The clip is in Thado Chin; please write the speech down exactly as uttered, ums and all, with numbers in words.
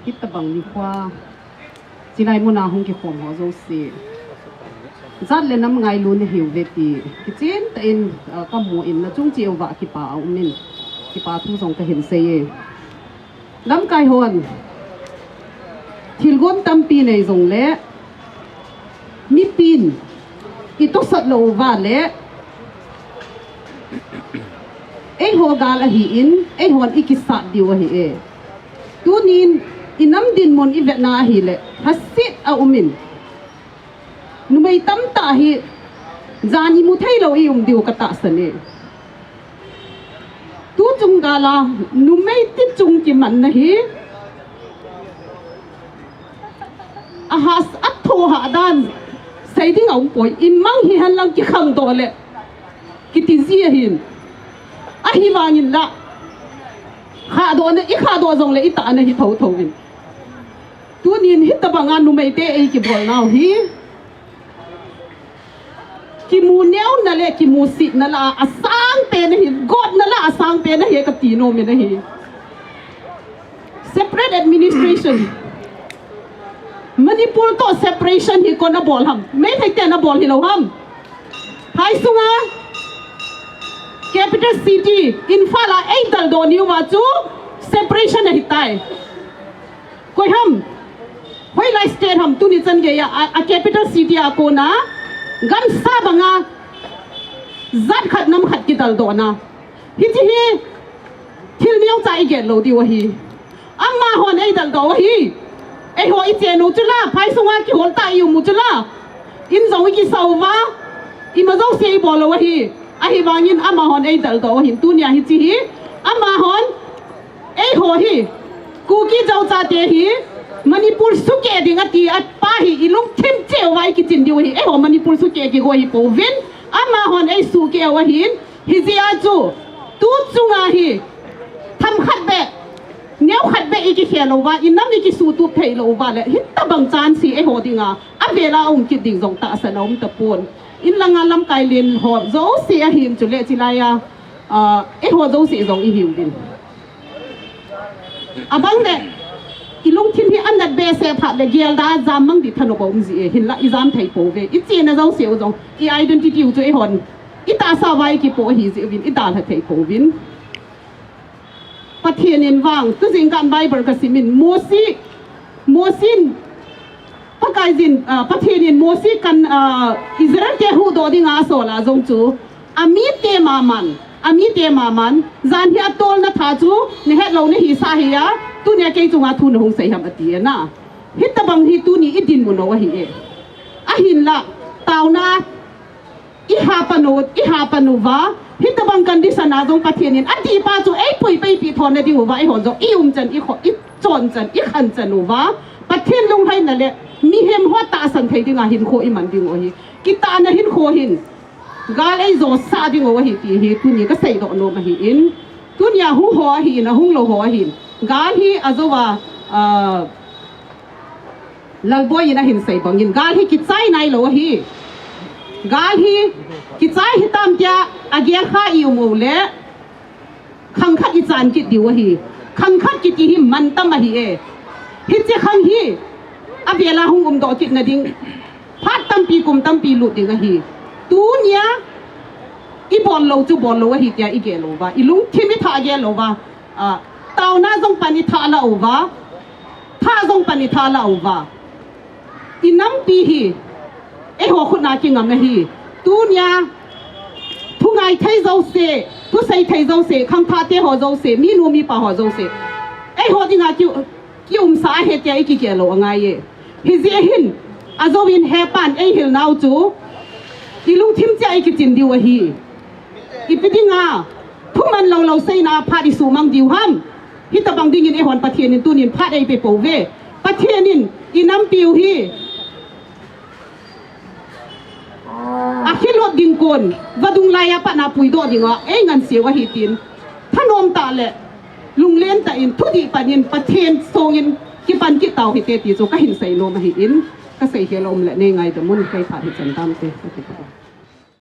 Hitabang nikho a, chilai muna hung kikhom ho jouse, jat le nam ngailu nahiuve ti kichen tah in, ah, kamu in nachung cheh uva kipa aumin, kipa thu jong kahin sei e. Lamkai hon thilgon tampi nei jongle, mipin itosot lou uva le, eiho gal ahin, eihon ikisat diu ahi e. Tunin inam dinmun ivetna ahile, hasit aumin, numei tamtah hi jan imu theilou ium diu katahsan e. Tuchung gal a numei tichung kimanna hi, ahas, athohhah dan sei ding aumpoi, imang hihen lang kikhangdoh le kiti ji ahin. Ahivangin la, khahdohna, ikhahdoh jongle itahna hi thotho in. Tunin hitabanga numeite eikibolnau hi, kimu neuna le kimusitna lah a asangpen ahi, gotna lah a asangpen ahi kati nomin ahi. Separate administration, Manipur toh separation hi koin abol ham? Meiteitein abol hilou ham? Phai sunga capital city Imphal a eidaldoh niuva chu separation ahitai. Koi ham? Hoilai state ham tuni changeiya, a, a capital city a kona gamsa banga jat khat nam khat kidaldohna? Hiche hi thil neocha igel lou diu ahi. Amahon eidaldoh u ahi. Eiho ichen u chula, phai sunga kihol tah ium u chula, in jong ikisah uva, ima jouse ibol u ahi. Ahivangin amahon eidaldoh u ahin, tunia hiche hi amahon, eiho hi, Kuki Zo chate hi Manipur sukeh ding ati apa hi ilungthim cheh uva ikichin diu ahi. Eiho Manipur sukeh kigo hipouvin, amahon eisukeh u ahin. Hijeh a chu tuchunga hi themkhat beh, neokhat beh ikikhel uva, inam ikisutup theilou uva le hitabang chance hi eiho dinga avela aum kit ding jong tahsan aum tapon. Inlanga lamkai len ho jouse ahin chule chilaiya, ah, eiho jouse jong ihiuvin. Abang le, ilungthim hi anat behseh phat le gelda jammang di thanop aum ji e, hinla ijam theipouve. Ichena jouse u jong i identity u chu eihon itahsa uva ikipoh ahi jeh uvin idalha theipouvin. Pathen in vang, tujingkah Bible kasimin, Mosi, Mosin, Pakaiyin, ah, Pathen in Mosi kan, ah, Israelte huhdoh dinga asol a jong chu, amite maman, amite maman, jan hi atolna tha chu nahet lou nahisah hia, tunia kei chunga thu nahung sei ham ati e na. Hitabang hi tuni idinmun u ahi e. Ahinla, taona ihapan u, ihapan uva, hitabang condition a jong Pathen in adihpa chu eipuipeipi thonna ding uva, eihon jong iumchan, ikho, ichonchan, ikhanchan uva, Pathen lunglhaina le mihem ho tahsan thei dinga hinkho iman ding u ahi. Kitahna hinkho hin gal eijosah ding u ahi ti hi tuni kaseidoh nom ahin. Tunia hung ho ahin, ahung lou ho ahin, gal hi ajouva, ah, Lalboi in ahin sei bangin, gal hi kichai nailou ahi. Gal hi kichai hitam tia agelkha ium u le, khang khat ichan kit diu ahi. Khang khat kiti hi mantam ahi e. Hiche khang hi avela hung umdoh kitna ding, phat tampi kum tampi lut ding ahi. Tunia ibol lou chu bol lou ahi tia igel uva, ilungthim ithah gel uva, ah, taona jong pan ithah lah uva, thah jong pan ithah lah uva, inampi hi eiho khutna kingam ahi. Tunia thungai thei jouse, thusei thei jouse, khangthahte ho jouse, minu mipa ho jouse, eiho dinga ki, kiumsa ahi tia ikigel lou angai e. Hijeh hin, ajouvin hepan eihilnau chu ilungthim cheh a ikichin diu ahi. Ipi dinga thuman lou lou seina phat isuhmang diu ham? Hitabang dingin eihon Pathen in tunin phat eipe pouve. Pathen in inampiu hi akhilut ding kon, vadung laiya patna puidoh dinga einganseiu ahi tin, thanom tah le lunglen tah in thudih pan in Pathen songin kipan kit tau hite ti chu kahin sei nom ahin, kasei khel aum le neingaidam un, kei phat hichan tante, kati pah e.